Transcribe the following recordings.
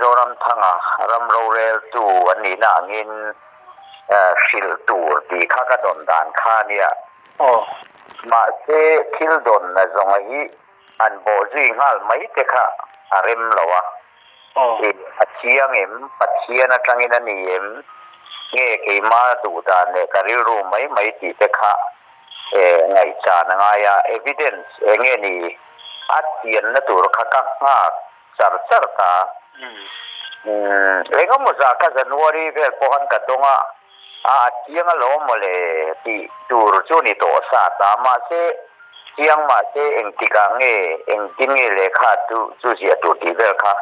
Zoramthanga ram roreltu an nihna angin hrilh tur tih kha ka dawn dan kha a nia. Mahse, thil dawnna zawnga hi an bawhzui nghal mai te kha a rem lo a. A chiang em? Pathian atangin a ni em? Nge keima duh dan leh ka rilru mai mai tih te kha ngaihchan a ngai a. Evidence eng nge ni a chianna tur kha ka nghak char char ta. Engemaw zah kha January vel pawh khan ka dawng a, a chiang alawm mawle tih tur chu ni tawh sa ta. Mahse, chiang mahse engtikah nge, engtin nge lehkha chu chu ziah tur tih vel kha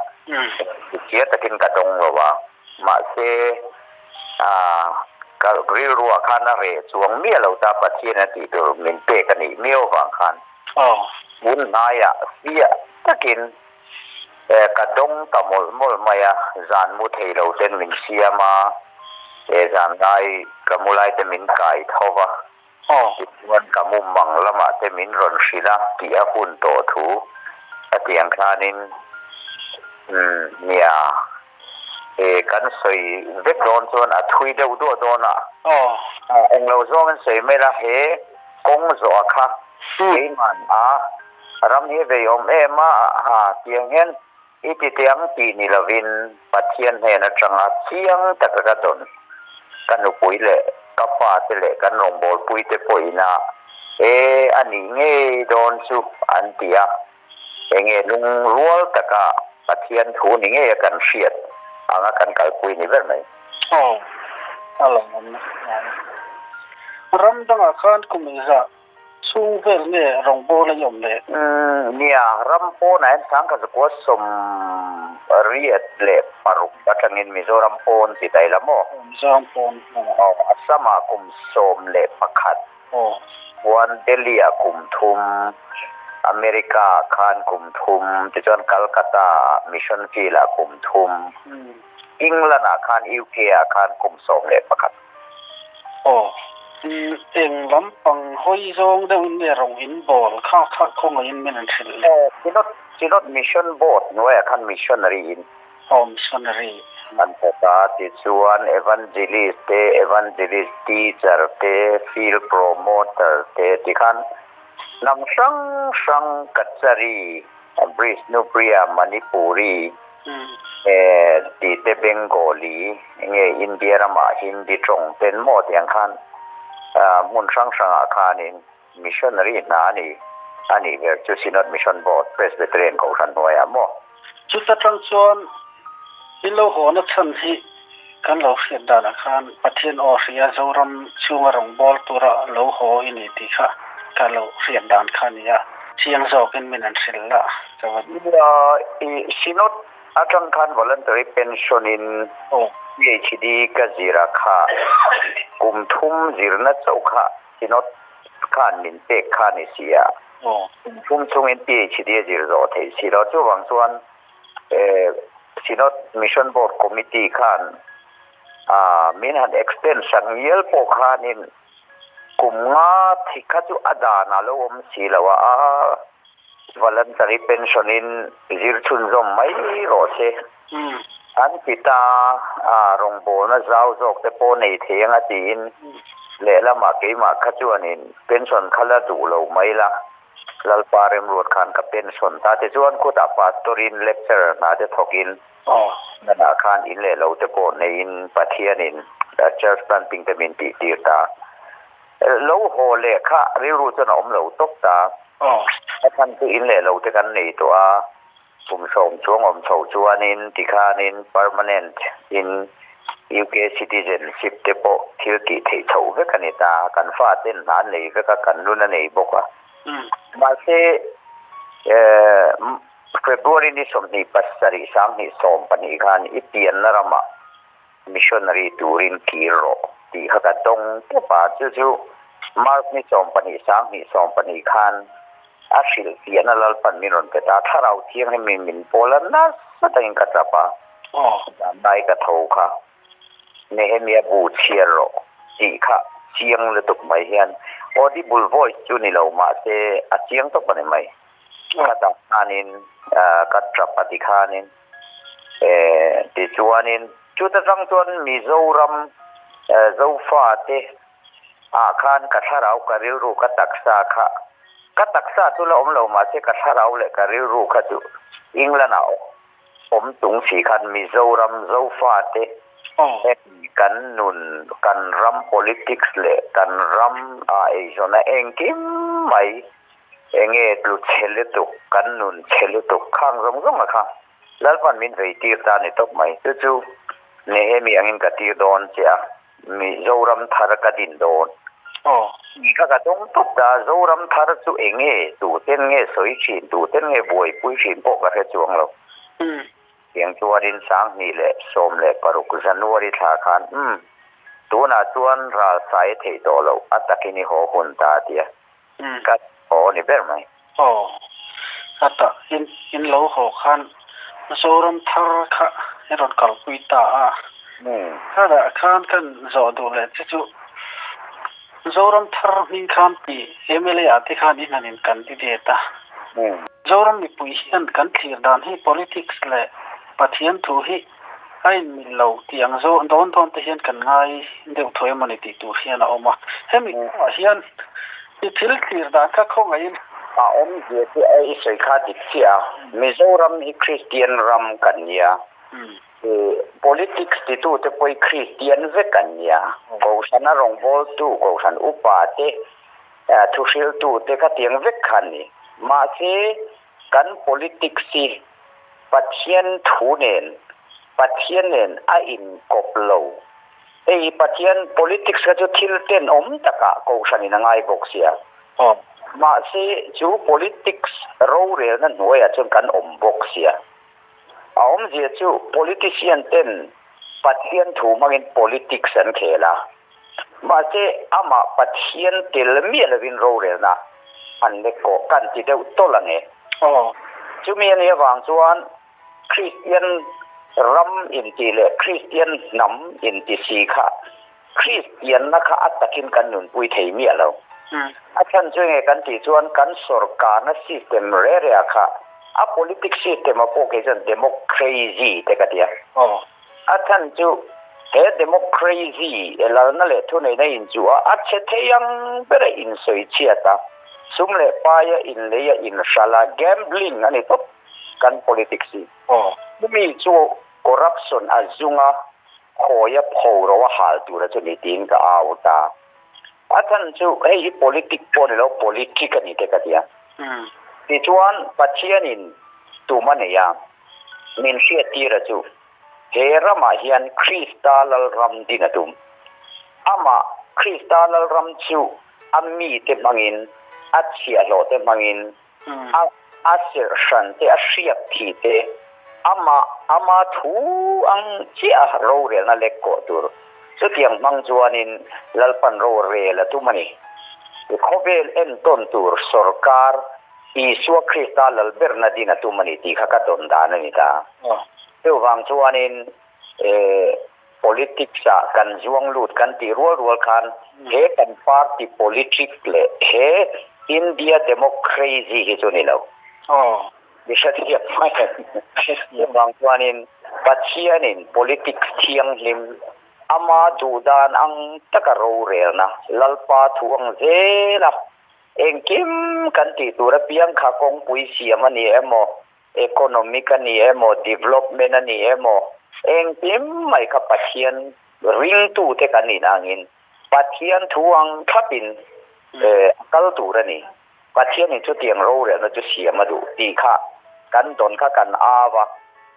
chiah takin ka dawng lo a. Mahse, ka rilruah khan a reh chuang miah lo ta Pathian a tih tur min pek a nih miau vang khan. Hmun hnaiah fiah takin ka dawng ta mawlh mawlh mai a, zan mu thei lo ten min siam a, he zan lai ka mu lai te min kai tho va, tichuan ka mu mang lamah te min rawn hrilh a tih a hun tawh thu a tih ang khanin umm nia he kan sawi vek dawn chuan a thui deuh duah dawn a, englo zawngin sawi mai la he kawng zawh a kha keiman a. Ram hi vei awm em a, ha tiang hian i ti tiang tih ni lovin Pathian hnen atanga chiang taka ka dawn. Ka nupui leh ka pa te leh kan rawngbawlpui te pawhin a e a nih ngei dawn chu an ti a, enge lungrual taka Pathian thu ni ngei a kan hriat anga kan kalpui ni ber mai. Aw, a lawmawm nasa mai. Ram dangah khan kum engzah Chhung vel nge rawngbâwl a i awm leh? Umm, nia, ram pawnah hian sangkazakua 86 atangin Mizoram pawn ti ta ila maw? Aw, Mizoram pawn. Aw, Assam-ah kum 11. Aw. Chuan Delhi-ah kum thum, America-ah khan kum thum, tichuan Calcutta-ah Mission Field-ah kum thum, England-ah khan UK-ah khan kum 11. Aw, eng lampang hawi zawng deuhin nge rawng in bawl kha kha khawngaihin min an hrilh le? Aw, Synod, Synod Mission Board hnuaiah khan Missionary in. Aw, Missionary. An thawk a, tichuan Evangelist te, Evangelist Teacher te, Field Promoter te tikhan hnam hrang hrang Kachari, Bishnupriya, Manipuri, tih te Bengali nge India ramah Hindi tawng ten maw tih ang khan hmun hrang hrangah khanin missionary hna a ni a nih ber chu Synod Mission Board Presbyterian Kohhran hnuaiah maw. Chuta tang chuan in lo hawna chhan hi kan lo hriat danah khan Pathian aw hria Zoram chhunga rawngbâwl tura lo haw i ni tih kha ka lo hriat dan kha a ni a, chiang zawkin min an hrilh la ka va. Nia, i Synod atang khan voluntary pension in PhD ka zir a kha kum thum zirna chauh kha Synod khan min pek kha a ni si a, kum thum chungin PhD a zir zawh theih si lo. Chuvang chuan Synod Mission Board Committee khan min han extend sak ngial pawh khanin kum nga thi kha chu a dan a lo awm si lo a, a voluntary pension in zir chhunzawm mai rawh se an ti ta a, rawngbawlna zau zawk te pawh nei thei anga tiin lehlamah keimah kha chuanin pension kha la duh lo mai la. Lalpa remruat khan ka pension ta te chuan khutah pastor in lecturer hna te thawk in hmanah khan in leh lo te pawh nei in Pathian in church planting te min tih tir ta. Lo haw leh kha rilru chuan a awm lo tawp ta. A chhan chu in leh lo te kan nei tawh a, kum sawm chuang awm chho chuan in tikhan in permanent in UK citizenship te pawh thil tih theih chhoh vek a ni ta. Kan fa ten hna an nei vek a, kan nun a nei bawk a. Mahse, February ni 27 2012 khan i pianna ramah missionary turin kir rawh tih kha ka dawng tawp a, chu chu March ni 12 2012 khan a hrilh fiahna Lalpan min rawn pe ta, Thlarau Thianghlim min pawl a, nasa takin ka tap a, zanlai ka tho kha Nehemia bu chhiar rawh tih kha chiang lutuk mai hian audible voice chu ni lo mahse a chiang tawp a ni mai. Ka tah khanin ka tap a ti khanin. Tichuanin chuta tang chuan Mizoram Zofate ah khan ka thlarau ka rilru ka taksa kha ka taksa chu la awm lo mahse ka thlarau leh ka rilru kha chu England ah awm chung si khan Mizoram Zofate kan nun kan ram politics leh kan ram ah eizawnna engkim mai enge tlu chhe lutuk kan nun chhe lutuk khang zawng zawng a kha Lalpan min vei tir ta ni tawp mai. Chu chu Nehemi angin ka tir dawn che a, Mizoram thar ka din dawn. Ni kha ka dawng tawp ta, Zoram thar chu eng nge, tuten nge sawi thin, tuten nge buaipui thin pawh ka hre chuang lo. Tiang chuanin 2016 January thla khan, umm, tunah chuan ral sai a theih tawh loh, a takin i haw hun ta a ti a. Ka haw ni ber mai. Aw, a tah in in lo haw khan Zoram thar kha i rawn kalpui ta a. Kharah khan kan zawh duh leh che chu Zoram thar hming khan ti mla ah te khan i hnan in candidate a. Zoram mipui hian kan thlir dan hi politics leh Pathian thu hi a inmil lo tih ang zawh dawn dawn te hian kan ngai deuh thaw emaw ni tih tur hian a awm a. Hemi kawngah hian i thil thlir dan kha khawngaihin. A awmzia chu a i sawi kha dik chiah a, Mizoram hi Kristian ram kan nia, politics titute pawh hi Kristian vek an nia, Kohhrana rawngbawltu, Kohhran upa te, thuhriltute kha tiang vek kha an ni. Mahse, kan politics hi Pathian thu nen, Pathian nen a inkawp lo. Hei Pathian politics kha chu thil tenawm takah kohhranin a ngai bawk sia. Mahse chu politics rorelna hnuaiah chuan kan awm bawk sia. A awmzia chu politician ten Pathian thu hmangin politics an khel a. Mahse amah Pathian tel miah lovin rorelna an lek kawh kan ti deuh tawlh ang e. Chumi a nih avang chuan Kristian ram inti leh Kristian hnam inti si kha Kristianna kha a takin kan nunpui thei miah lo. A chhan chu enge kan tih chuan kan sawrkarna system re rea kha a politics system a pawh kei chuan democrazy te ka ti a. A chhan chu he democrazy lalna leh thuneihna inchuh a, a chhe thei ang bera insawi chhiat a, sum leh paia inlei a inhralh a, gambling a ni tawp kan politics hi. Chumi chu corruption a zung a, khawi a pho ro a hal tura chu ni tiin ka au ta. A chhan chu hei hi politic pawh ni lo, politic a ni te ka ti a. Tichuan Pathianin tum a nei a. Min hriattira chu he ramah hian Krista Lalram din a tum. Amah Krista Lalram chu a mite hmangin, a chhiahhlawhte hmangin, a a serhhran te, a hriak thi te, amah ama thu ang chiah a rorelna lek kawh tur. Chutiang hmang chuanin Lalpan rorel a tum a ni. Khawvel entawn tur sawrkar Isua Krista lal berna din a tum a ni tih kha ka dawn dan a ni ta. Chuvang chuanin politics ah kan zuang lut kan tih rual rual khan he kan party politic leh he India democrazy hi chu ni lo. Mi hrethiam mai a ni. Chuvang chuanin Pathianin politics thianghlim ama duhdan ang taka rorelna Lalpa thu ang zela Engkim kan tih tur apiang kha kawngpui siam a ni emaw, economic a ni emaw, development a ni emaw, engkim mai kha Pathian ringtute kan nih angin Pathian thu ang thlapin a kal tur a ni. Pathianin chutiang rorelna chu siam a duh tih kha kan dawn kha kan au a,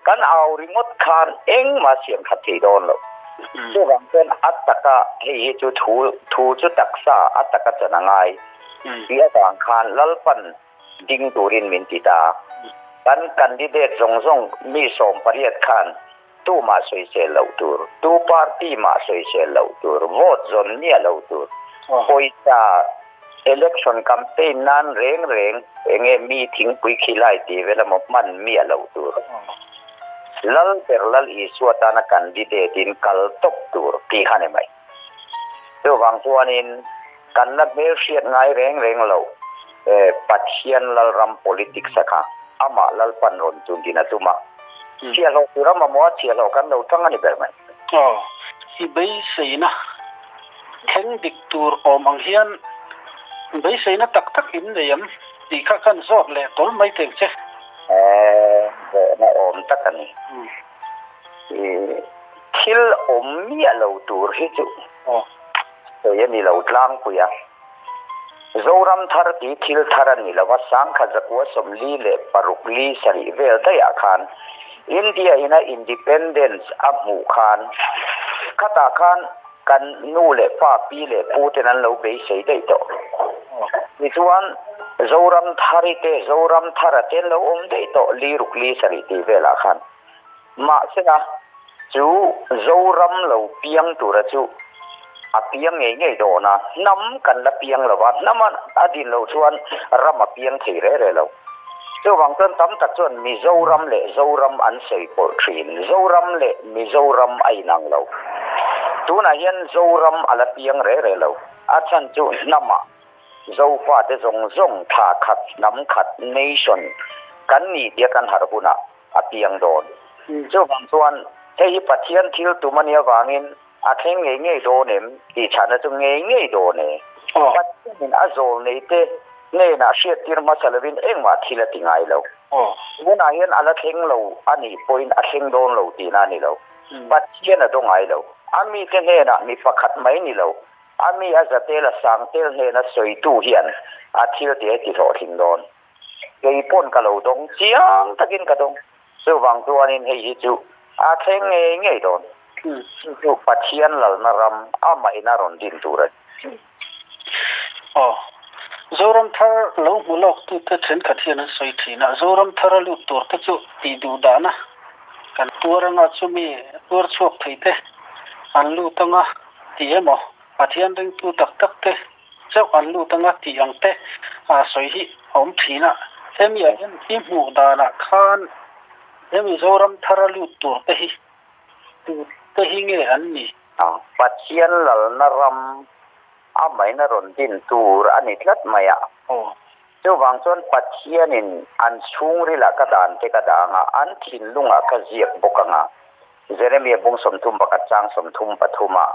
kan au ringawt khan engmah siam that thei dawn lo. Chuvang chuan a taka hei hi chu thu thu chu taksa a taka chan a ngai tih avang khan Lalpan ding turin min ti ta. Kan candidate zawng zawng mi 18 khan tu mah sawisel loh tur, tu party mah sawisel loh tur, vote zawn miah loh tur, pawisa election campaign nan reng reng enge mi thingpui khilai tih vel emaw hman miah loh tur. Lal ber Lal Isua tana candidate in kal tawp tur tih kha ni mai. Chuvang chuanin kan la hmelhriat ngai reng reng lo Pathian Lalram politics a kha amah Lalpan rawn tundin a tum a. Chhiahhlawh tura mamawha chhiahhlawh kan lo tang a ni ber mai. Aw, i beiseina thleng dik tur awm ang hian beiseina tak tak in nei em tih kha kan zawt leh tawl mai teng che. Aw, zawhna awm tak a ni. I thil awm miah lo tur hi chu sawi a ni lo tlangpui a. Zoram thar tih thil thar a ni lo a, sangkhat zakua 46 li sarih vel daihah khan India ina Independence a hmuh khan khatah khan kan nu leh pa, pi leh pu ten an lo beisei daih tawh. Tichuan Zoram thari te, Zoram thara te an lo awm daih tawh li ruk li sarih tih velah khan. Mahsela, chu Zoram lo piang tura chu a piang ngei ngei dawn a, hnam kan la piang lo va, hnam a din loh chuan ram a piang thei reh reh lo. Chuvang chuan tam tak chuan Mizoram leh Zoram an sawi pawlh thin. Zoram leh Mizoram a inang lo. Tunah hian Zoram a la piang reh reh lo. A chhan chu hnamah Zofate zawng zawng thla khat, hnam khat, nation, kan ni tia kan harh hunah a piang dawn. Chuvang chuan hei hi Pathian thil tum a nih avangin a thleng ngei ngei dawn em tih chhana chu ngei ngei dawn e. Pathianin a zawl neite hnenah hriattir hmasa lovin engmah thil a ti ngai lo. Tunah hian a la thleng lo a nih pawhin a thleng dawn lo tihna a ni lo. Pathian a daw ngai lo. A mite hnenah mi pakhat mai ni lo, a mi a zatel a sangtel hnena sawitu hian a thil tih a ti hlawhtling dawn. Kei pawn ka lo dawng chiang takin ka dawng. Chuvang chuanin hei hi chu a thleng ngei ngei dawn. Chu chu Pathian lalna ram amahin a rawn din tur a ni. Aw. Zoram thar lo hmu lawk tute thenkhat hian an sawi thin a, Zoram thar a lut tur te chu tih duh dahna kan tuar anga chumi tuar chhuak thei te an lut anga tih emaw Pathian ringtu tak tak te chauh an lut anga tih ang te a sawi hi a awm thin a. Hemi ah hian i hmuh danah khan hemi Zoram thara lut tur te hi tu te hi nge an ni? Pathian lalna ram a maina rawn din tur a ni tlat mai a. Chuvang chuan Pathianin an chhungrilah ka dan te ka dang a, an thinlungah ka ziak bawk ang a. Jeremia bung 31 chang 33 ah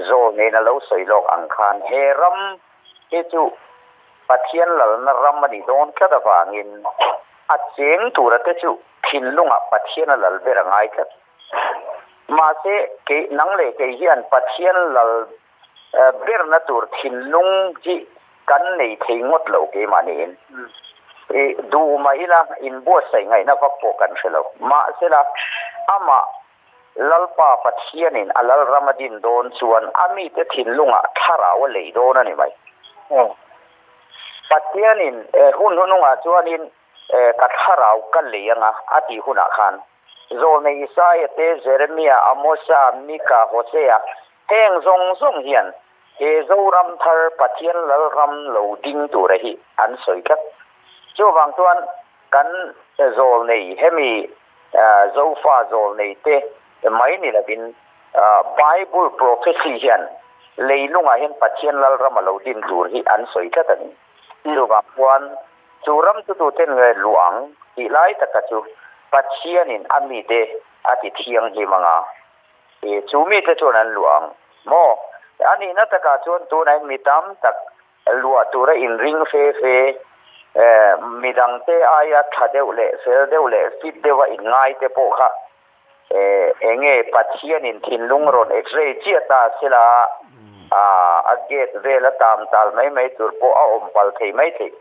zawl nena lo sawi lawk ang khan he ram hi chu Pathian lalna ram a ni dawn tlat avangin a cheng tura te chu thinlungah Pathian a lal ber a ngai tlat. Mahse, kei nang leh kei hian Pathian lal berna tur thinlung hi kan nei thei ngawt lo keimahniin. I duh mah ila inbuatsaih ngaihna vak pawh kan hre lo. Mahsela, amah Lalpa Pathianin a lalram a din dawn chuan a mite thinlungah thlarau a lei dawn a ni mai. Pathianin hun hunungah chuanin ka thlarau ka lei anga a tih hunah khan Zawlnei Isaia te, Jeremia, Amosa, Mika, Hosea heng zawng zawng hian he Zoram thar Pathian lalram lo ding tura hi an sawi tlat. Chuvang chuan kan zawlnei hemi Zofa zawlnei te mai ni lovin Bible prophecy hian leilungah hian Pathian lalram a lo din tur hi an sawi tlat a ni. Chuvang chuan chu ram chu tuten nge luang tih lai taka chu Pathianin a mite a ti thianghlim anga i chu mite chuan an luang maw? A nihna takah chuan tunah mi tam tak luah tura inring fe fe midangte aia tha deuh leh fel deuh leh fit deuha inngai te pawh kha enge Pathianin thinlung rawn x-ray chiah ta sela a gate vel a tam tal mai mai tur pawh a awm pal thei mai thei.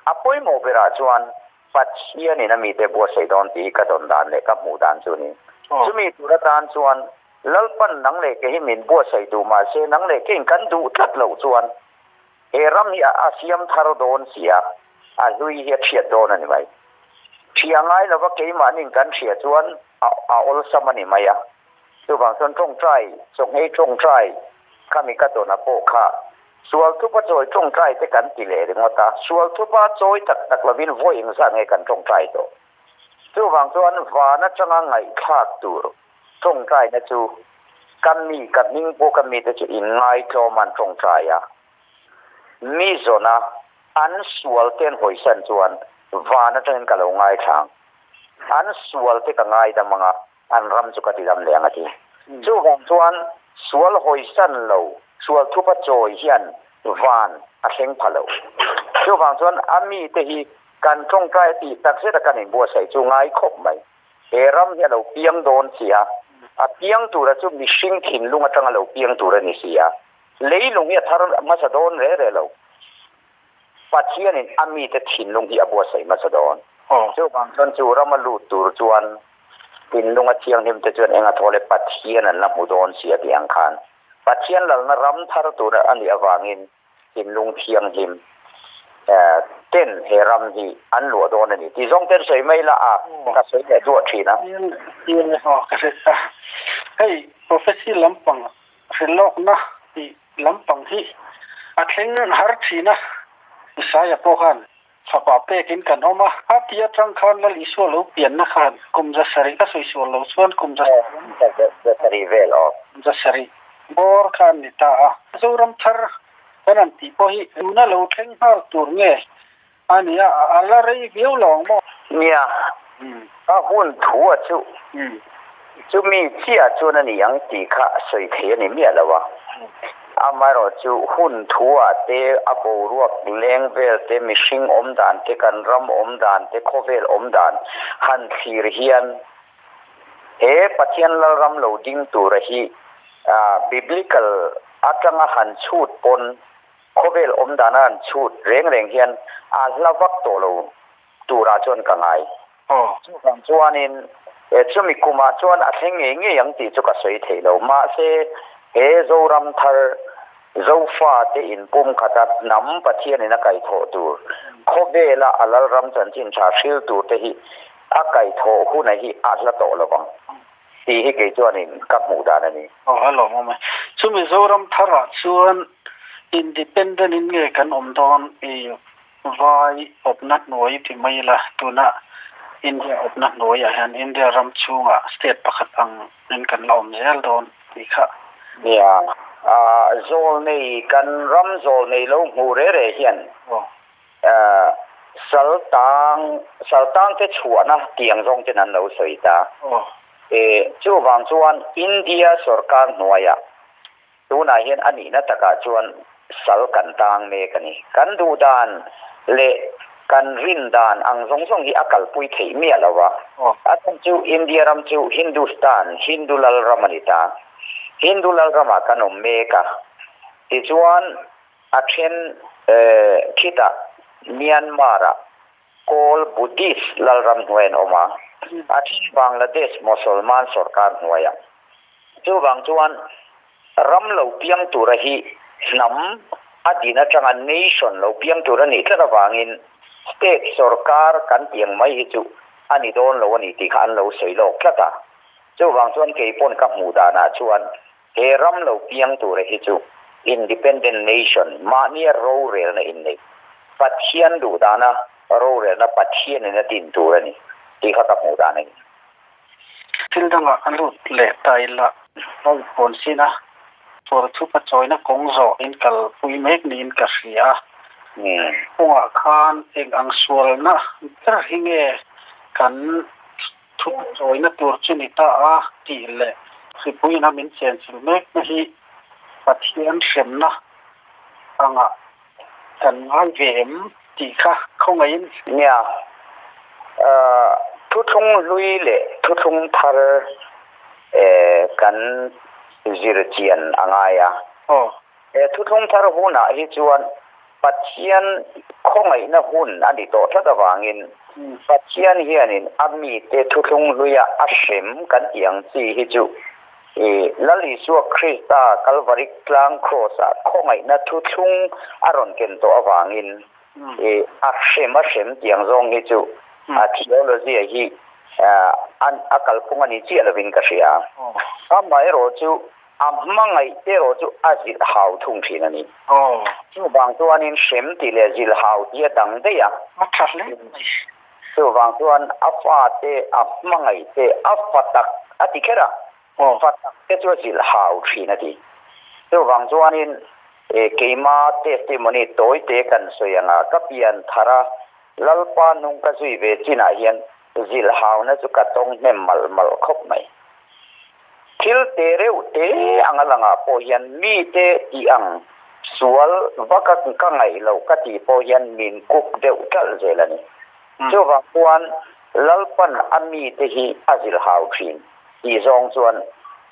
A pawimawh berah chuan Pathianin a mite buatsaih dawn tih hi ka dawn dan leh ka hmuh dan chu a ni. Chumi tur atan chuan Lalpan nang leh ke hi min buatsaih duh mahse nang leh kein kan duh tlat loh chuan he ram hi a siam thar dawn si a, a hlui hi a thiat dawn a ni mai. Thia ngai lova keimahniin kan hria chuan a awlsam a ni mai a. Chuvang chuan tawngtai, chawnghei tawngtai khami ka dawna pawh kha sual thupa chawi tawngtai te kan ti leh ringawt a, sual thupa chawi tak tak lovin vawi engzat nge kan tawngtai tawh. Chuvang chuan van atanga ngaihthlak tur tawngtaina chu ka mi ka hming pawh ka mite chu inngai tlawm an tawngtai a, mi zawna an sual te an hawisan chuan van atangin ka lo ngaithla ang. An sual te ka ngaidam anga an ram chu ka tidam leh ang a ti. Chuvang chuan sual hawisan lo, sual thupa chawi hian van a thleng pha lo. Chuvang chuan a mite hi kan tawngtai tih takzet a kan inbuatsaih chu ngai khawp mai. He ram hi a lo piang dawn si a, a piang tura chu mihring thinlung atanga lo piang tur a ni si a, leilung hi a thar hmasa dawn re re lo. Pathianin a mite thinlung hi a buatsaih hmasa dawn. Chuvang chuan chu rama lut tur chuan thinlunga thianghlim te chuan enga thaw le Pathian an la hmu dawn si a tih ang khan Pathian lalna ram thar tur a nih avangin thinlung thianghlim ten he ram hi an luah dawn a ni tih zawng ten sawi mai la a, ka sawi leh duah thin a. Hei prophecy lampang hrilhlawkna tih lampang hi a thleng har thin a, Isaia pawh khan fapa pekin kan awm a, a ti atang khan Lal Isua lo pianna khan kum 700 ka sawi sual lo chuan kum 700 vel aw. Kum 700 bawr kha an ni ta a, Zoram thar kan han tih pawh hi tuna lo thleng nghal tur nge a nia, a la rei viau lo ang maw? Nia, a hun thu a chu chumi chiah chuan a ni ang tih kha sawi thei a ni miah lo a. Amaherawh chu hun thu ah te, a boruak leng vel te, mihring awm dan te, kan ram awm dan te, khawvel awm dan han thlir hian he Pathian Lalram lo ding tura hi biblical atanga han chhut pawn Khawvel awm dana an chhut reng reng hian a hla vak tawh lo turah chuan ka ngai. Chuvang chuanin chumi kumah chuan a thleng ngei ngei ang tih chu ka sawi thei lo. Mahse, he Zoram thar Zofate inpum khata hnam Pathianin a kaihthawh tur, khawvela a Lalram chanchin tha hril turte hi a kaihthawh huna hi a hla tawh lo vang. Tih hi kei chuanin ka hmuh dan a ni. Aw a lawm awm e. Chu Mizoram tharah chuan independent in nge kan awm dawn i vai awpna hnuai ti mai ila tuna India awpna hnuaiah hian India ram chhungah state pakhat ang in kan la awm zel dawn tih kha. Nia, zawlnei kan ram zawlnei lo hmuh re re hian Sal tang, sal tang te chhuahna tiang zawng ten an lo sawi ta. Chuvang chuan India sorkar hnuaiah tunah hian a nihna takah chuan sal kan tang mek a ni. Kan duh dan leh kan rin dan ang zawng zawng hi a kalpui theih miah lo va. A chhan chu India ram chu Hindustan, Hindu lal ram a ni ta. Hindu lal ramah kan awm mek a. Tichuan A then khitah Myanmar-ah Kawl Buddhist lalram hnuai an awm a, a then Bangladesh Mosolman sorkar hnuaiah. Chuvang chuan ram lo piang tura hi hnam a din atanga nation lo piang tur a nih tlat avangin state sorkar kan tiang mai hi chu a ni dawn lo a ni tih kha an lo sawi lawk tlat a. Chuvang chuan kei pawn ka hmuh danah chuan He ram lo piang tura hi chu Independent Nation, mahnia rorelna in nei, Pathian duhdana rorelna Pathianin a din tur a ni tih kha ka hmuh dan a ni. Thil dangah a lut leh ta ila Lalpawn sina fur thupa chawina kawng zawh in kalpui mek niin ka hria a. Kawngah khan eng ang sualna ber hi nge kan Thupa chawina tur chu ni ta a tih leh hripuiin a min chenchilh mekna hi Pathian hremna angah kan ngai ve em tih kha khawngaihin. Nia, thuthlung hlui leh thuthlung thar kan zir chian a ngai a. He thuthlung thar hunah hi chuan Pathian khawngaihna hun a ni tawh tlat avangin Pathian hianin a mite thuthlung hluia a hrem kan tih ang chi hi chu i Lal Isua Krista Kalvari tlang Kraws-ah khawngaihna thuthlung a rawn ken tawh avangin i a hrem a hrem tih ang zawng hi chu a theology hi a kalphung a ni chiah lovin ka hria. Amaherawhchu chu A hmangaih te erawh chu a zilh hau thung thin a ni. Chuvang chuanin hrem tih leh zilh hau tih a dang daih a. A tha hle mai. Chuvang chuan a fa te, a hmangaih te, a fa tak a ti kher a, fa tak te chu a zilh hau thin a ti. Chuvang chuanin keima testimony tawi te kan sawi ang a, ka pian thar a, Lalpa nung ka zui ve chinah hian. Zilhhauna chu ka tawng hnem malh malh khawp mai. Thil te reuh te anga langah pawh hian mite tih ang sual vaka ka ngaih loh ka tih pawh hian min kuk deuh ṭalh zel a ni. Chuvang chuan Lalpan a mite hi a zilhhau ṭhin tih zawng chuan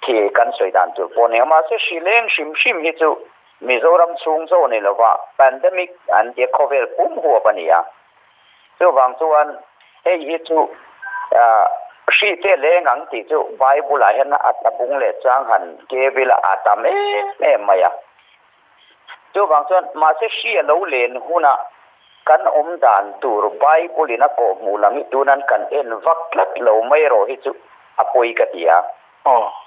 thil kan sawi dan tur pawh a ni a. Mahse hrileng hrim hrim hi chu Mizoram chhung zawh ni lova pandemic an tia khawvel pum huap a ni a. Chuvang chuan hei hi chu hri te leng ang tih chu Bible ah hian a tlabung leh chang han kevil a tam em em mai a. Chuvang chuan mahse hri a lo len hunah kan awm dan tur Bible in a kawhhmuh lam hi tunan kan en vak tlat lo mai erawh hi chu a pawi ka ti a.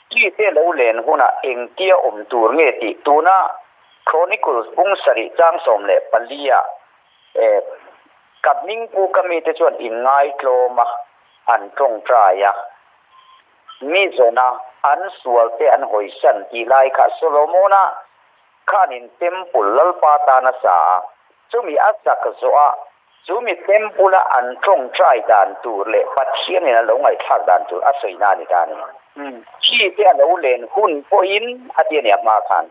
Hri te lo len hunah engtia awm tur nge tih tuna Chronicles bung sarih chang 14 ah E, ka hming pu ka mite chuan inngaitlawm a, an tawngtai a, mi zawna an sualte an hawisan tih lai kha Solomona khanin Temple Lalpa tan a sa a, chumi a sak zawh a, chumi Temple-a an tawngtai dan tur leh Pathianin a lo ngaihthlak dan tur a sawi na a ni ta a ni. Chite a lo len hun pawhin a ti a ni a hma khan.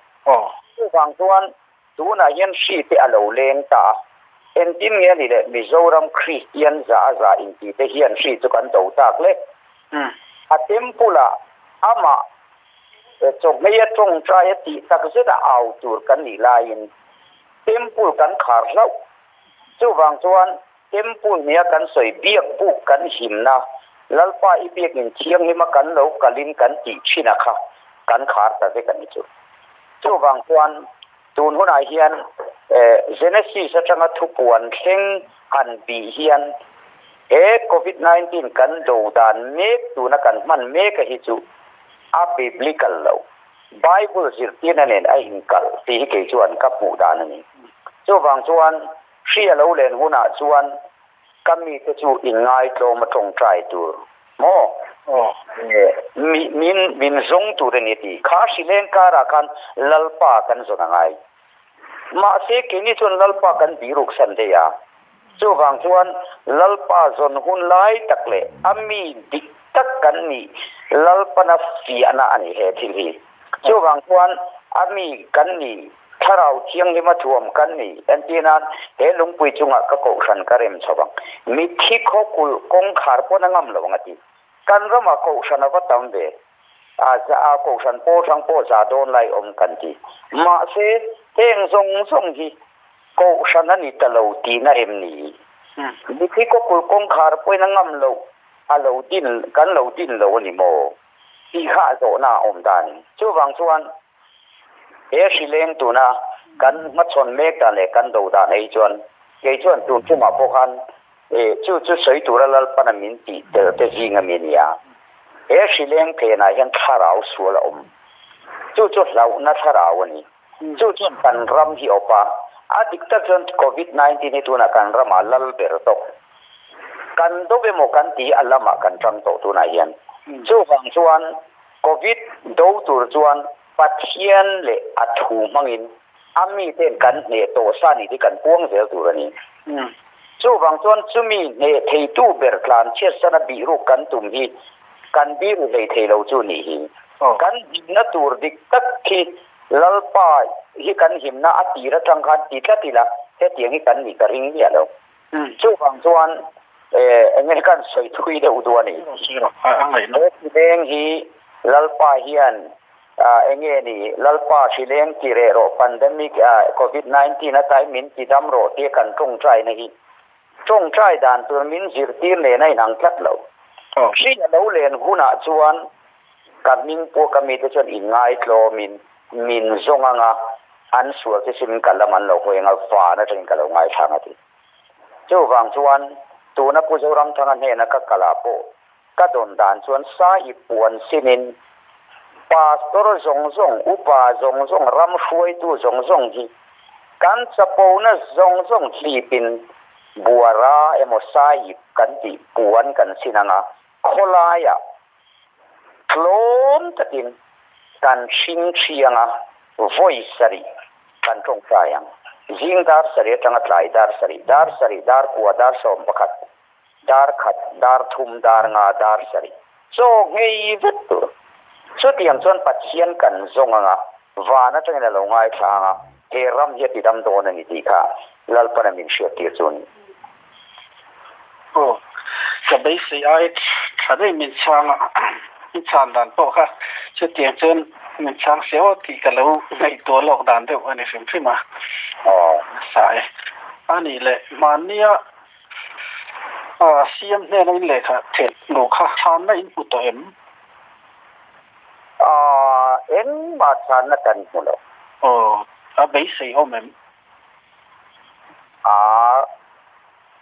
Chuvang chuan Tunah hian hri te a lo leng ta a, engtin nge ni le Mizoram Kristian za a za inti te hian hri chu kan do tak le? A temple ah amah chawhmei a tawngtai a tih tak zet a au tur kan nih laiin temple kan khar hlauh. Chuvang chuan temple nia kan sawi biak buk kan himna Lalpa i biakin thianghlim a kan lo kalin kan tih thin a kha kan khar ta vek a ni chu. Chuvang chuan tun hunah hian Genesis atanga thupuan thleng han bih hian he Covid 19 kan do dan mek tuna kan hman mek a hi chu a biblical lo. Bible zirtirna nen a inkalh tih hi kei chuan ka hmuh dan a ni. Chuvang chuan hri a lo len hunah chuan ka mite chu inngaitlawm a tawngtai tur maw? Mi min min zawng tur a ni a ti. Kha hrileng karah khan Lalpa kan zawn a ngai. Mahse keini chuan Lalpa kan biruk san daih a. Chuvang chuan Lalpa zawn hun lai tak leh a mi dik tak kan nih Lalpana fiahna a ni he thil hi. Chuvang chuan a mi kan nih Thlarau Thianghlima thuam kan ni. Entir nan, he lungpui chungah ka kohhran ka rem chho ang. Mitthi khaw kulh kawngkhar pawn a ngam lo ang a ti. Kan ramah kohhran a va tam ve. A a kohhran pawl hrang pawh za dawn lai awm kan ti. Mahse, heng zawng zawng hi kohhran a ni ta lo tihna em ni? Mitthi khaw kulh kawngkhar pawhin a ngam loh a lo din kan lo din lo a ni maw? Tih kha a zawhna a awm ta a ni. Chuvang chuan He hrileng tuna kan hmachhawn mek dan leh kan do dan ei chuan kei chuan tun tumah pawh khan chu chu sawi tura Lalpana min tih tel te zing ami a ni a. He hrileng phenah hian thlarau sual a awm. Chu chu hlauhna thlarau a ni. Chu chuan kan ram hi awp a, a dik tak chuan Covid 19 hi tunah kan ramah lal ber tawk. Kan do emaw kan ti a lamah kan tang tawh tunah hian. Chuvang chuan Covid do tur chuan Pathian leh a thu hmangin a mite'n kan hneh tawh sa ni hi kan puang zel tur a ni. Chuvang chuan chumi hneh theitu ber tlan chhiatsana bihruk kan tum hi kan biru hlei thei lo chu nih hi. Kan himna tur dik tak khi Lalpa hi kan himna a tir atang khan ti tlat ila hetiang hi kan nih ka ring miah lo. Chuvang chuan eng nge kan sawi thui deuh duh a ni. He hrileng hi Lalpa hian eng nge ni Lalpa hrileng ti reh rawh pandemic covid 19 atai min ti dam rawh tia kan tawngtaina hi tawngtai dan tur min zirtir nen a inang tlat lo. Hri a lo len hunah chuan ka hming pawh ka mite chuan inngaitlawmin min zawng anga an sual te sim ka lam an lo hawi anga van atangin ka lo ngaithla ang a ti. Chuvang chuan tuna Pu Zoramthanga hnena ka kal ah pawh ka dawn dan chuan sa i puan sinin Pastor zawng zawng, upa zawng zawng, ram hruaitu zawng zawng hi kan chapona zawng zawng hlipin buara emaw sa ip kan tih puan kan sin anga khawlaiah Tlawm takin kan hring thiang a, vawi sarih kan tawngtai ang. Zing dar sarih atanga tlai dar sarih, dar sarih, dar kua, dar 11, Dar khat, dar thum, dar nga, dar sarih. Chaw nghei vek tur. Chutiang chuan Pathian kan zawng anga van atangin a lo ngaithla anga he ram hi a tidam dawn a ni tih kha Lalpana min hriattir chu a ni. Aw, ka beisei ai tha daih min chhang a, min chhan dan pawh kha chutiang chuan min chhang se aw tih ka lo ngaihtuah lawk dan deuh a ni hrim hrim a. Aw. Nasa e. A nih leh hmannia CM hnena in lehkha theh luh kha chhanna in hmu tawh em? Engmah chhanna kan hmu lo. Aw, a beisei awm em?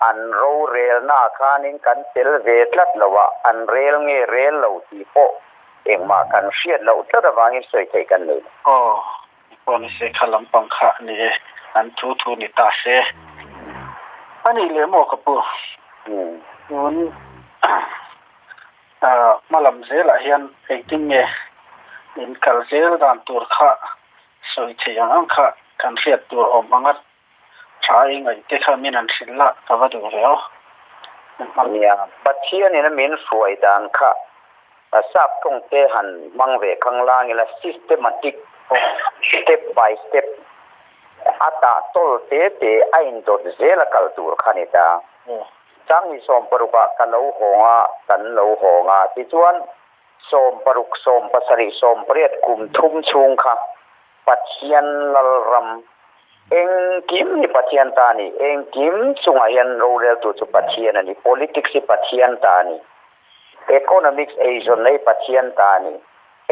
An rorelnaah khanin kan tel ve tlat lo a, an rel nge rel lo tih pawh engmah kan hriat loh tlat avangin sawi theih kan nei lo. Aw, pawh ni se kha lampang kha a ni e, an thu thu ni ta se. A nih leh maw ka pu? Tun hma lam zelah hian engtin nge in kal zel dan tur kha sawi theih ang ang kha kan hriat tur awm ang a tha i ngaih te kha min han hrilh la ka va duh ve aw. Nia, Pathianin a min hruai dan kha sap tawng te han hmang ve khang lang ila systematic step by step a tah tawl te te a indawt zel a kal tur kha ni ta. Changni 16 ah ka lo hawng a, kan lo hawng a, tichuan 16, 17, 18 kum thum chhung kha Pathian Lalram engkim hi Pathian ta a ni, engkim chungah hian roreltu chu Pathian a ni, politics hi Pathian ta a ni, economics eizawnna hi Pathian ta a ni,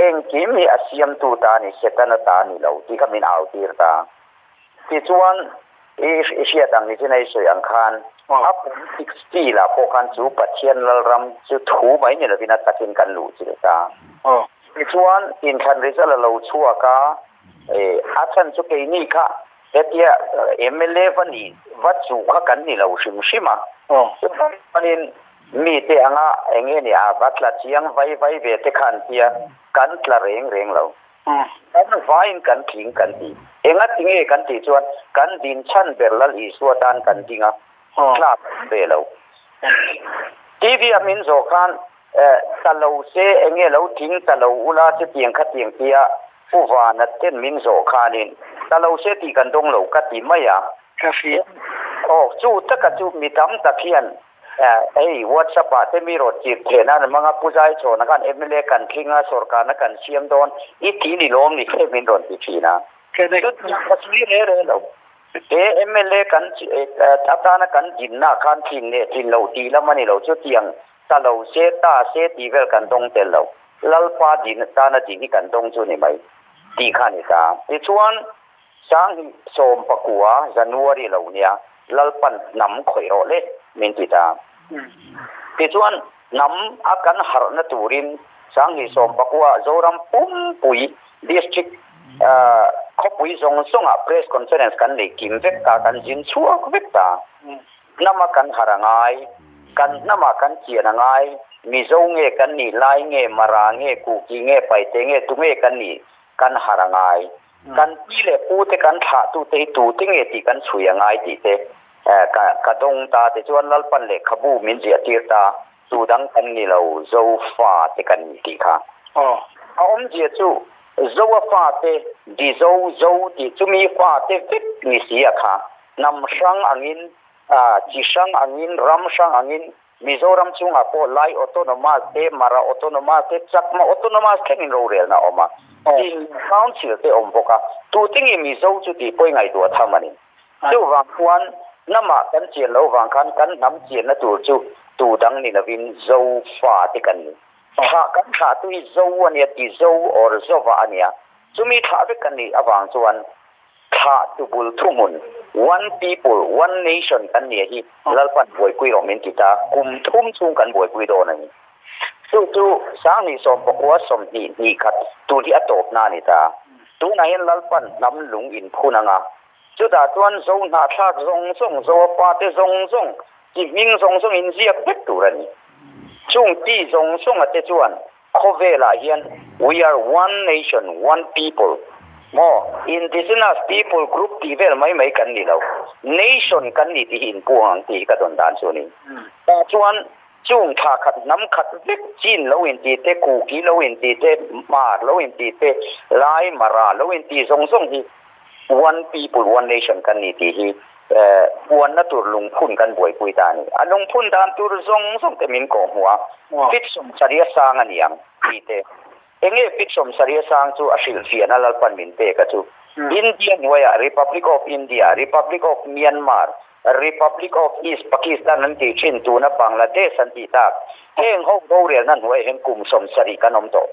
engkim hi a siamtu ta a ni, Setana ta a ni lo tih kha min au tir ta. Tichuan, i hriat ang ni chin a i sawi ang khan a politics field ah pawh khan chu Pathian Lalram chu thu mai ni lovin a takin kan luh chilh ta. Tichuan, inthlan result a lo chhuak a, a chhan chu keini kha hetia mla va ni va chu kha kan ni lo hrim hrim a. Chuvanin mite anga eng nge ni a va tla chiang vai vai ve te kha an tia, kan tla reng reng lo. Kan vaiin kan tling kan ti. Enga tinge kan tih chuan kan din chhan ber Lal Isua tan kan ding a, tla kan ve lo. TV a min zawh khan Ta lo se enge lo tling ta lo ula chutiang khatiang tia Pu Vana ten min zawh khanin ta lo se tih kan dawng lo ka ti mai a. Ka hria. Aw, chu taka chu mi tam tak hian hei WhatsApp ah te mi rawn chirh theh nan an hmang a, Pu Zaichhawna khan mla kan tling a, sorkarna kan siam dawn i ti ni lawm ni khe min rawn ti thin a. Chutiang ka sawi re re lo. He mla kan atana kan dinna khan thin leh thin lo tih lam a ni lo, chutiang Ta lo se, ta se tih vel kan dawng tel lo. Lalpa din tana din hi kan dawng chu ni mai tih kha a ni ta. Tichuan, Sanghnih 19 January lo nia Lalpan hnam khawih rawh le min ti ta. Tichuan, hnam a kan harhna turin Sanghnih 19 Zoram pumpui District khawpui zawng zawngah Press Conference kan nei kim vek ta, kan zin chhuak vek ta. Hnama kan harh a ngai, kan hnamah kan chian a ngai, Mizo nge kan nih, Lai nge, Mara nge, Kuki nge, Paite nge, tu nge kan nih, kan harh a ngai. Kan pi leh pu te kan thlah tu te hi tu te nge tih kan chhui a ngai tih te ka dawng ta te chuan Lalpan lehkhabu min ziah tir ta, tu dang kan ni lo, Zofa te kan ni tih kha. A awmzia chu Zoa fate, di zo, zo tih chumi fate vek ni si a kha. Hnam hrang angin, chi hrang angin, ram hrang angin Mizoram chungah pawh Lai Autonomous te, Mara Autonomous te, Chakma Autonomous thlengin rorelna a awm a. Tin, Council te awm bawk a. Tute nge Mizo chu tih pawh i ngaihtuah tham a ni. Chuvang chuan hnamah kan chian loh vang khan kan hnam chianna tur chu tu dang ni lovin Zo fa te kan ni. Thlah kan thlah tu hi Zo a nia, ti Zo or Zova a nia. Chumi thlah vek kan nih avang chuan Thlah tu bul thuhmun, one people, one nation kan nia hi Lalpan buaipui rawh min ti ta, kum thum chhung kan buaipui dawn a ni. Chu chu 2019 20 hnih khat tun hi a tawpna a ni ta. Tunah hian Lalpan hnam lung in phun anga, chutah chuan Zo hnahthlak zawng zawng, Zo a pate zawng zawng, chi hming zawng zawng in ziak vek tur a ni. Chung chi zawng zawnga te chuan Khawvelah hian we are one nation, one people. Maw? Indigenous people group tih vel mai mai kan ni lo. Nation kan ni tih hi inpuang ang tih hi ka dawn dan chu a ni. Tah chuan chung thla khat hnam khat vek Chin lo inti te, Kuki lo inti te, Hmar lo inti te, Lai, Mara lo inti zawng zawng hi one people, one nation kan ni tih hi puanna tur lungphun kan buaipui ta a ni. A lungphun dan tur zawng zawng te min kawhhmuh a, fit sawmsarih a sang a ni ang tih te. Enge fit 70 sang chu a hrilhfiahna Lalpan min pek a chu. India hnuaiah Republic of India, Republic of Myanmar, Republic of East Pakistan an tih thin tuna Bangladesh an tih tak. Heng ho rorelna hnuaiah hian kum 70 kan awm tawh.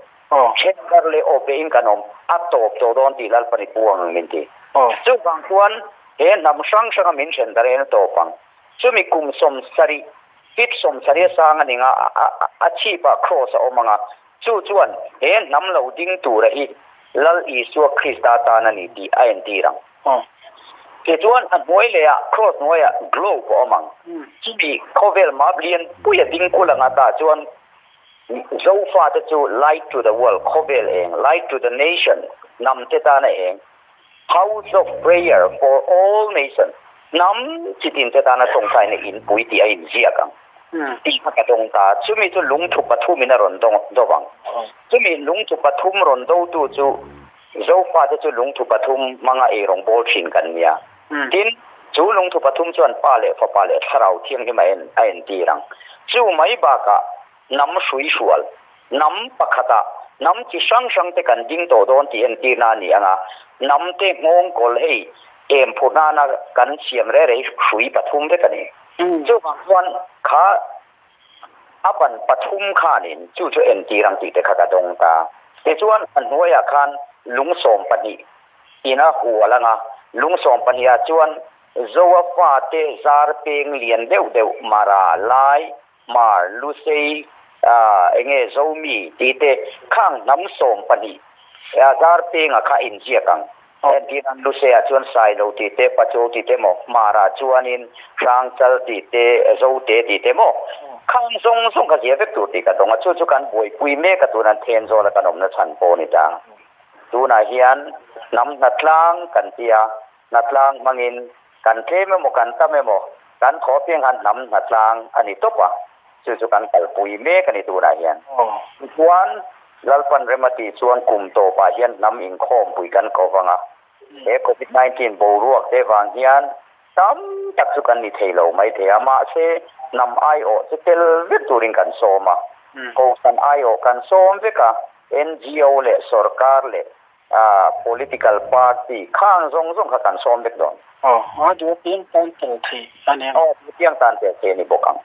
Thenkar leh awpbehin kan awm a tawp tawh dawn tih Lalpan i pu ang min ti. Chuvang chuan he hnam hrang hranga min then dar hian a tawp ang. Chumi kum 70, fit 70 sang a ning a, a chhipah cross a awm ang a, Chu chuan he hnam lo ding tura hi Lal Isua Krista tan a ni tih a entir ang. Tichuan a hnuai lehah cross hnuaiah globe a awm ang. Chumi khawvel map lian puia ding kul anga tah chuan Zofate chu light to the world, khawvel eng, light to the nation, hnam te tana eng, house of prayer for all nation, hnam chitin te tana tawngtaina inpui tih a inziak ang. Tih kha ka dawng ta. Chumi chu lungthu pathumin a rawn do vang. Chumi lungthu pathum rawn dotu chu Zofate chu lungthu pathum hmanga eirawng bawl thin kan nia. Tin, chu lungthu pathum chuan Pa leh Fapa leh Thlarau Thianghlim a en a entir ang. Chu mai bakah hnam hruihrual, hnam pakhatah hnam chi hrang hrang te kan ding tawh dawn tih entirna a ni ang a, hnam te nghawngkawl hei em phur nana kan siam reh rei hrui pathum vek a ni. Chuvang chuan kha a ban pathum khanin chu chu entir ang tih te kha ka dawng ta. Tichuan a hnuaiah khan lung 12 ina hual ang a, lung 12 ah chuan Zoa fate zar peng lian deuh deuh Mara, Lai, Hmar, Lusei, enge Zomi tih te khang hnam 12 zar penga kha inziak ang. Entirnan Luseiah chuan Sailo tih te, Pacho tih te maw, Hmarah chuanin Hrangchal tih te, Zote tih te maw, khang zawng zawng kha zia vek tur tih ka dawng a, chu chu kan buaipui mek a tunan Thenzawla kan awmna chhan pawh a ni ta. Tunah hian hnam hnatlang kan ti a, hnatlang hmangin kan tlem emaw kan tam emaw kan thaw piang khan hnam hnatlang a ni tawp a, chu chu kan kalpui mek a ni tunah hian. Tichuan Lalpan rem a tih chuan kum tawpah hian hnam inkhawmpui kan ko vang a, he Covid 19 boruak te vang hian tam tak chu kan ni thei lo mai thei a, mahse hnam aiawh chu tel vek turin kan sawm a, Kohhran aiawh kan sawm vek a, NGO leh sorkar leh political party khang zawng zawng kha kan sawm vek dawn. Aw, a duh apiang tan tel thei a ni ang. Aw, duh apiang tan tel thei a ni bawk ang.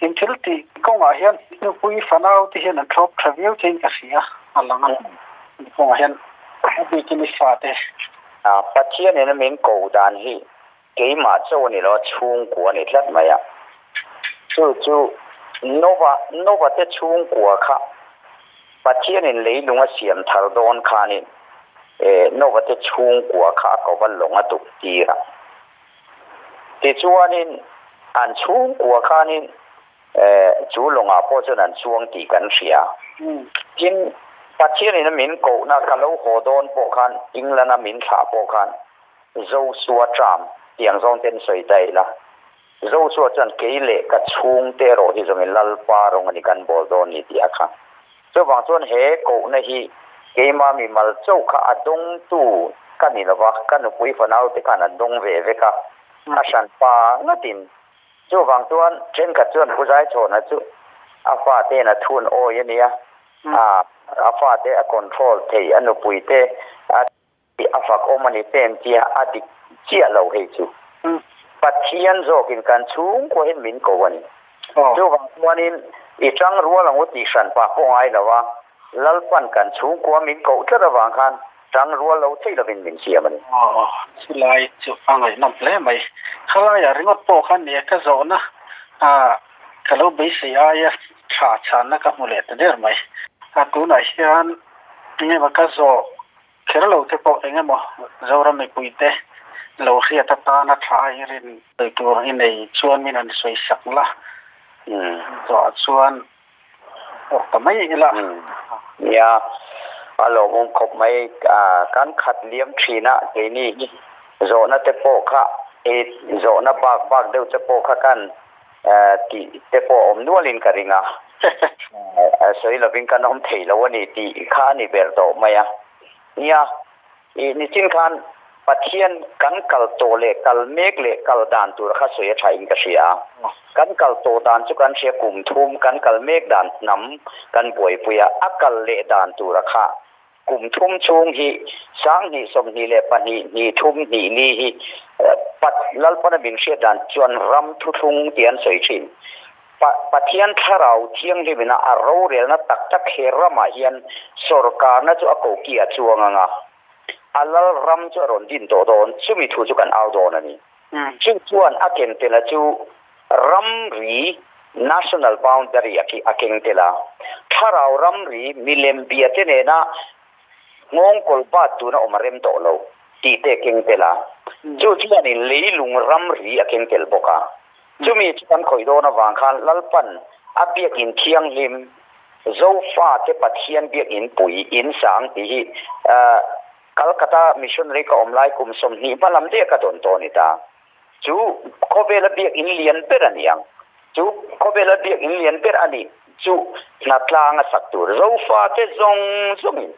Eng thil tih kawngah hian nupui fanau te hian an thlawp tha viau chein ka hria a lang a, kawngah hian a bikin i fate. Pathianin a min ko dan hi keimah chaw a ni lo a, chhungkua a ni tlat mai a. Chu chu Nova, Nova te chhungkua kha Pathianin leilung a siam thar dawn khanin Nova te chhungkua kha a ko va lawng a tuk tir a. Tichuanin an chhungkua khanin chu lawngah pawh chuan an chuang tih kan hria. Tin, Pathianin a min kohna ka lo haw dawn pawh khan England-a min thlah pawh khan Joshua Trump tiang zawng ten sawi ta ila. Joshua chuan kei leh ka chhungte erawh hi zawngin Lalpa rawng a ni kan bawl dawn ni tih a kha. Chuvang chuan he kohna hi keimah mi mal chauh kha a dawngtu ka ni lova, ka nupui fanaute khan an dawng ve vek a, a hranpa ngatin. Chuvang chuan thenkhat chuan Pu Zaichhawna chu a fate'n a thun awi a nia, a fate a control thei, a nupuite a. A fak awm a ni pen tia a dik chiah lo hei chu. Pathian zawkin kan chhungkua hian min ko a ni. Chuvang chuanin i tang rual ang u tih hran pah pawh ngai lo a, Lalpan kan chhungkua min koh tlat avang khan tang rual lo thei lovin min siam a ni. Aw, chulai chu a ngaihnawm hle mai. Khalaiah ringawt pawh khan nia ka zawhna ka lo beisei aia tha chhanna ka hmu leh ta der mai. A tunah hian engemaw ka zawh Kher lo te pawh eng emaw Zoram mipuite lo hriat atana tha a i rin sawi tur i nei chuan min han sawi sak la, zawhah chuan awk ta mai ila. Nia. A lawmawm khawp mai. Kan khat liam thin a, keini hi zawhna te pawh kha zawhna bak bak deuh te pawh kha kan tih te pawh a awm nualin ka ring a. Sawi lovin kan awm thei lo a ni tih kha a ni ber tawh mai a. Nia, I nichin khan Pathian kan kal tawh leh kal mek leh kal dan tur kha sawi a tha in ka hria a. Kan kal tawh dan chu kan hria kum thum kan kal mek dan hnam kan buaipui a, a kal leh dan tura kha kum thum chhung hi 2022 hnih thum hnih li hi Pat Lalpana min hriat dan chuan ram thuthlung tih an sawi thin. Pathian Thlarau Thianghlimina a rorelna tak tak he ramah hian sorkarna chu a koki a chuang ang a, a lal ram chu a rawn din tawh dawn, chumi thu chu kan au dawn a ni. Chu chuan a ken tela chu ramri, national boundary, a khi a keng tel a, Thlarau ramri milem bia te nena nghawngkawl bat tuna awm a rem tawh lo tih te a keng tel a, chu chuanin leilung ramri a keng tel bawk a. Chumi chu kan khawih dawn avang khan Lalpan a biakin thianghlim Zofate Pathian biakin pui in sang tih hi Calcutta missionary ka awm lai kum 20 hma lam daih a ka dawn tawh a ni ta. Chu khawvela biakin lian ber a ni ang. Chu khawvela biakin lian ber a nih chu hnatlang a sak tur Zofate zawng zawngin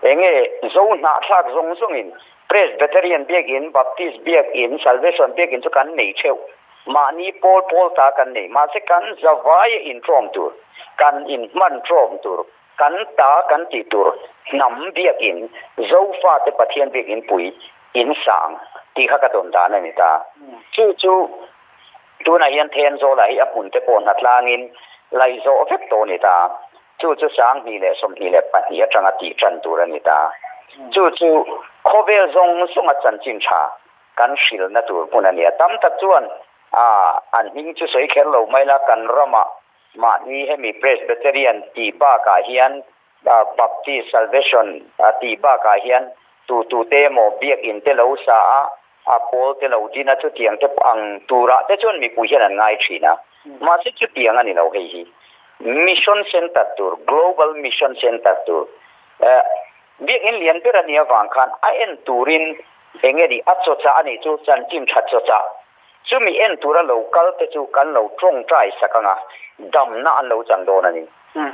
enge Zo hnahthlak zawng zawngin Presbyterian biakin, Baptist biakin, Salvation biakin chu kan nei theuh. Mahni pawl pawl ta kan nei. Mahse kan zavaia intrawm tur, kan inhman trawm tur, kan ta kan tih tur hnam biakin, Zofate Pathian biakin pui in sang tih kha ka dawn dan a ni ta. Chu chu tunah hian Thenzawl-ah hi a hmun te pawh hnatlangin laihzawh vek tawh a ni ta. Chu chu 2022 atanga tih tan tur a ni ta. Chu chu khawvel zawng zawnga chanchin tha kan hrilhna tur hmun a ni a. Tam tak chuan a an hming chu sawi kher lo mai la, kan ramah mahni hemi Presbyterian tih bakah hian Baptist Salvation tih bakah hian tu tu te emaw biakin te lo sa a, a pawl te lo din a, chutiang te pawh ang turah te chuan mipui hian an ngai thin a. Mahse chutiang a ni lo hei hi. Mission Center tur, Global Mission Center tur, biakin lian ber a nih avang khan a en turin eng nge nih a chawchah a nih chu chanchin tha chawchah. Chumi en tura lo kal te chu kan lo tawngtai sak ang a, damna an lo chan dawn a ni.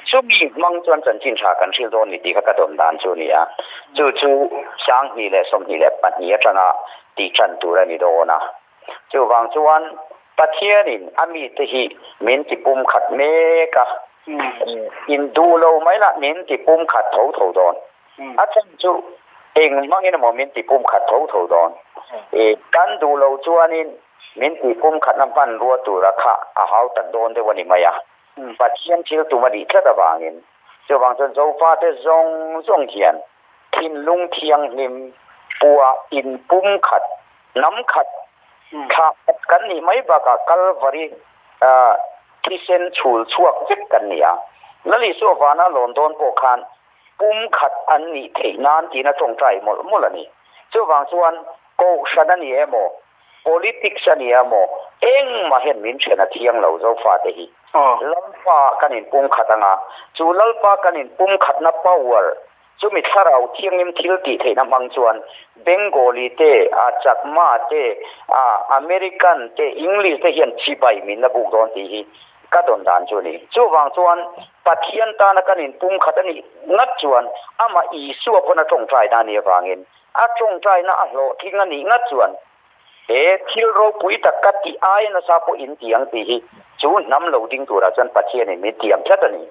Chumi hmang chuan chanchin tha kan hrilh dawn ni tih kha ka dawn dan chu a ni a. Chu chu 2022 atanga tih tan tur a ni dawn a. Chuvang chuan Pathianin a mite hi min ti pum khat mek a, in duh lo mai lah min ti pum khat tho tho dawn. A chhan chu eng hmangin emaw min ti pum khat tho tho dawn. Kan duh lo chuanin min ti pum khatna hmanrua tura kha a hau tak dawn deuh a ni mai a. Pathian thil tum a nih tlat avangin chuvang chuan Zofate zawng zawng hian thinlung thianghlim pua in pum khat, hnam khat, thlah khat kan nih mai bakah Kalvari thisen chhul chhuak vek kan ni a. Lalisua vana lawn dawn pawh khan pum khat an nih theih nan tiin a tawngtai mawlh mawlh a ni. Chuvang chuan Kohhran a ni emaw, Politics a ni emaw, engmah hian min then a thiang lo Zofate hi. Lalpa kan inpum khat ang a, chu Lalpa kan inpum khatna power, chumi thlarau thianghlim thil tih theihna hmang chuan Bengali te, a Chakma te, a American te, English te hian chibai min la buk dawn tih hi ka dawn dan chu a ni. Chuvang chuan Pathian tana kan inpum khat a nih ngat chuan amah Isua pawn a tawngtai na a nih avangin A tawngtaina a hlawhtling a nih ngat chuan he thil ropui tak ka tih aia nasa pawh in ti ang tih hi chu hnam lo ding turah chuan Pathianin min tiam tlat a ni.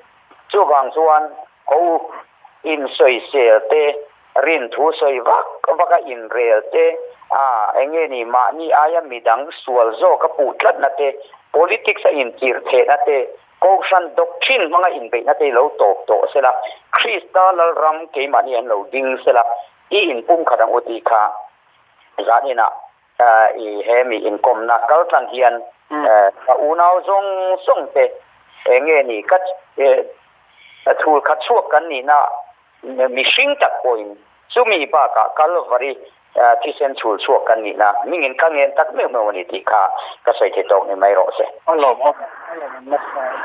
Chuvang chuan ho insawisel te, rinthu sawi vak vaka inrel te, a enge ni mahni aia midang sual zawka puh tlatna te, politics a inchirh thehna te, Kohhran doctrine hmanga inbeihna te lo tawp tawh sela, Krista Lalram keimahni an lo ding sela, i inpum khat ang u tih kha zaninah i he mi inkawmna kal tlang hian ka unau zawng zawng te enge ni ka thul khat chhuak kan nihna mihring tak pawhin chumi bakah Kalvari thisen chhul chhuak kan nihna mingin ka ngen tak meuh meuh a ni tih kha ka sawi thei tawk ni mai rawh se. A lawm awm a lawm awm nasa e.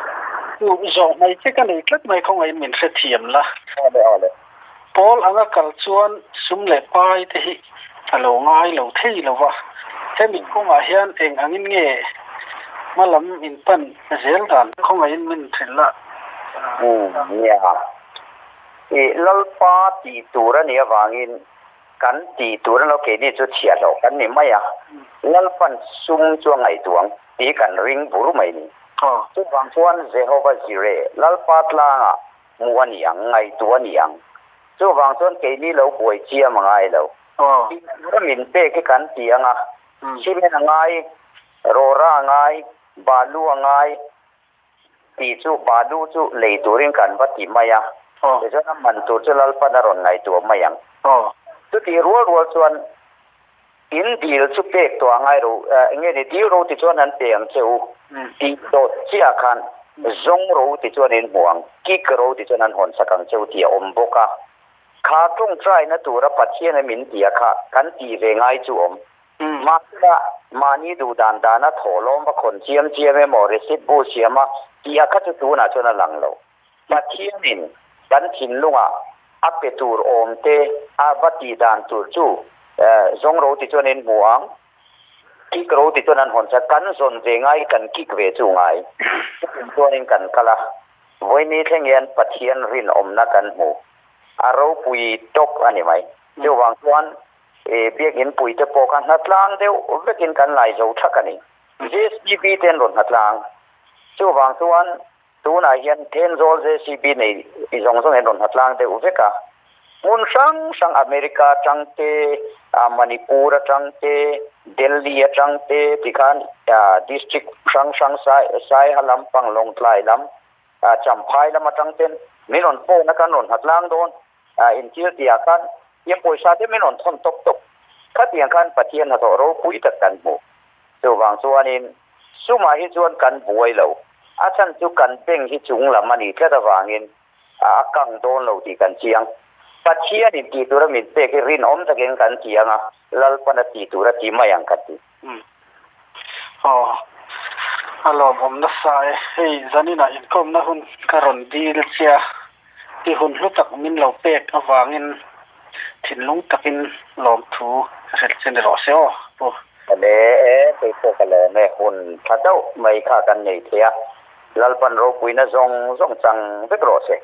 Chu zawh mai che ka nei tlat mai khawngaih in min hrethiam la. Awle awle. Pawl anga kal chuan sum leh pai te hi a lo ngai lo thei lo va. Hemi kawngah hian eng angin nge hma lam in pan zel dan khawngaihin min hrilh la. Umm nia. I Lalpa tih tur a nih avangin kan tih tur a lo keini chu chhiahhlawh kan ni mai a. Lalpan sum chu a ngaihtuah ang tih kan ring bur mai ni. Chuvang chuan Jehova Jireh, Lalpa tlangah hmuh a ni ang, ngaihtuah a ni ang. Chuvang chuan keini lo buai chiam a ngai lo. Tih tura min pek hi kan ti ang a, cement a ngai, rawra a ngai, balu a ngai tih chu balu chu lei turin kan va ti mai a, tichuan a man tur chu Lalpan a rawn ngaihtuah mai ang. Chutih rual rual chuan in dil chu pek tawh a ngai ro, enge ni dil ro tichuan an pe ang che u tih dawt chiah khan zawng ro tichuan in hmu ang, kik ro tichuan an hawn sak ang che u tih a awm bawk a. Kha tawngtaina tura Pathian a min tia kha kan tih ve ngai chu awm. Mahsela mahni duh dan dana thawhlawm va khawn chiam chiam emaw receipt bu siama tih a kha chu tunah chuan a lang lo. Pathianin kan thinlungah a pe tur awm te a va tih dan tur chu zawng ro ti chuan in hmu ang, kik ro ti chuan an hawn chat, kan zawn ve ngai kan kik ve chu ngai. Chutin chuanin kan kal a, vawiini thleng hian Pathian rinawmna kan hmu, a ropui tawp a ni mai. Chuvang chuan biakinn pui te pawh kha hnatlang deuh vekin kan lai zo thak a ni. JCB te an rawn hnatlang. Chuvang chuan Tunah hian Thenzawl JCB nei zawng zawng hian rawn hna tlang deuh vek a. Hmun hrang hrang America atang te, Manipur atang te, Delhi atang te tikhan district hrang hrang Saiha lam, Panglawngtlai lam, Champhai lam atang ten min rawn phone a kan rawn hna tlang dawn. Inthil tihah khan tiang pawisa te min rawn thawn tawp tawp. Khatiang khan Pathian hnathawh ropui tak kan hmu. Chuvang chuanin Sumah hi chuan kan buai lo. A chhan chu kan bank hi chung lam a nih tlat avangin a kang dawn lo tih kan chiang. Pathianin tih tura min pek hi rinawm takin kan ti ang a, Lalpan a tih tura ti mai ang ka ti. Umm. Aw. A lawmawm nasa e. Hei zaninah inkawmna hun ka rawn dil che a, i hun hlu tak min lo pek avangin thinlung takin lawmthu ka hrilh che ni rawh se aw Pu. Awle e, kei pawh ka lawm e, hun tha deuh mai kha kan nei thei a, Lalpan ropuina zawng zawng chang vek rawh se.